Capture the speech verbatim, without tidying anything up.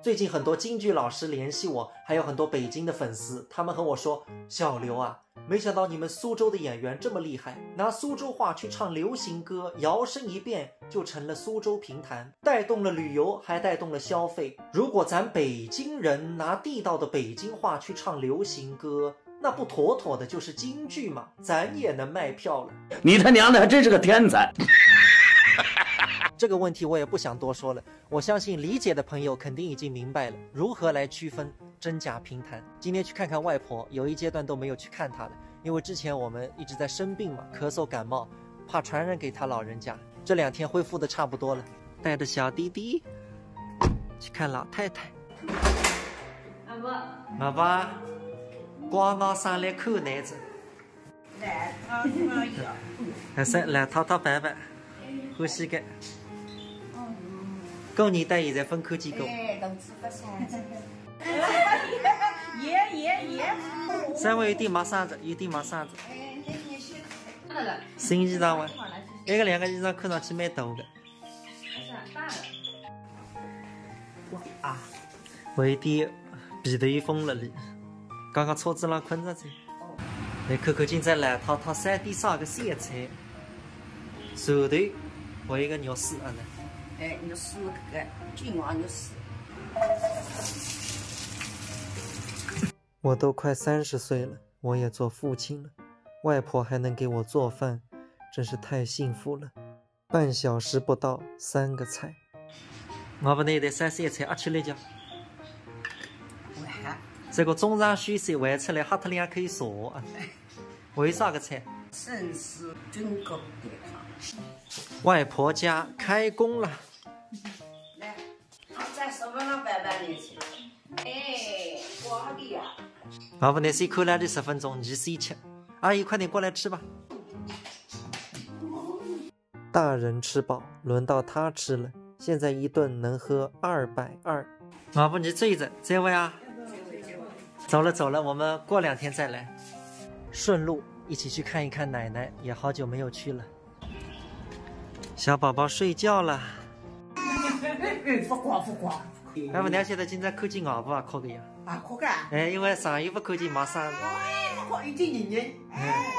最近很多京剧老师联系我，还有很多北京的粉丝，他们和我说：“小刘啊，没想到你们苏州的演员这么厉害，拿苏州话去唱流行歌，摇身一变就成了苏州评弹，带动了旅游，还带动了消费。如果咱北京人拿地道的北京话去唱流行歌，那不妥妥的就是京剧嘛，咱也能卖票了。”你他娘的还真是个天才！这个问题我也不想多说了，我相信理解的朋友肯定已经明白了如何来区分真假评弹。今天去看看外婆，有一阶段都没有去看她了，因为之前我们一直在生病嘛，咳嗽感冒，怕传染给她老人家。这两天恢复的差不多了，带着小弟弟去看老太太。阿伯，阿爸，光拿上来看来着。来，他说要，还是来讨讨白白，欢喜个。过年到现在分看见过。哎，同志不散。耶耶耶！稍微有点陌生着，有点陌生着。哎，那你是看了，新衣裳哇，埃个两个衣裳看上去蛮大个。还是很大的。啊，我有点鼻头风了哩。刚刚车子浪困着子。来看看今朝来讨讨三点啥个小菜。蒜头，还有一个肉丝啊呢。哎，肉丝搿个金黄肉丝。我都快三十岁了，我也做父亲了，外婆还能给我做饭，真是太幸福了。半小时不到，三个菜。我不能得三三菜啊，吃了讲。哇，这个中场休息完出来，喝脱两口茶啊。为啥个菜？省事军国的哈。外婆家开工了。来，他在什么了？白白年轻。哎，我的呀。我不能先看了这十分钟，你先吃。阿姨，快点过来吃吧。大人吃饱，轮到他吃了。现在一顿能喝二百二。我不，你坐一坐，这位啊。走了走了，我们过两天再来。顺路一起去看一看奶奶，也好久没有去了。小宝宝睡觉了。哎，不管不管。那么你晓得今朝看见外婆啊，哭个呀？啊，哭个？哎，因为上一不看见没啥。哎，不哭，一点点点。哎，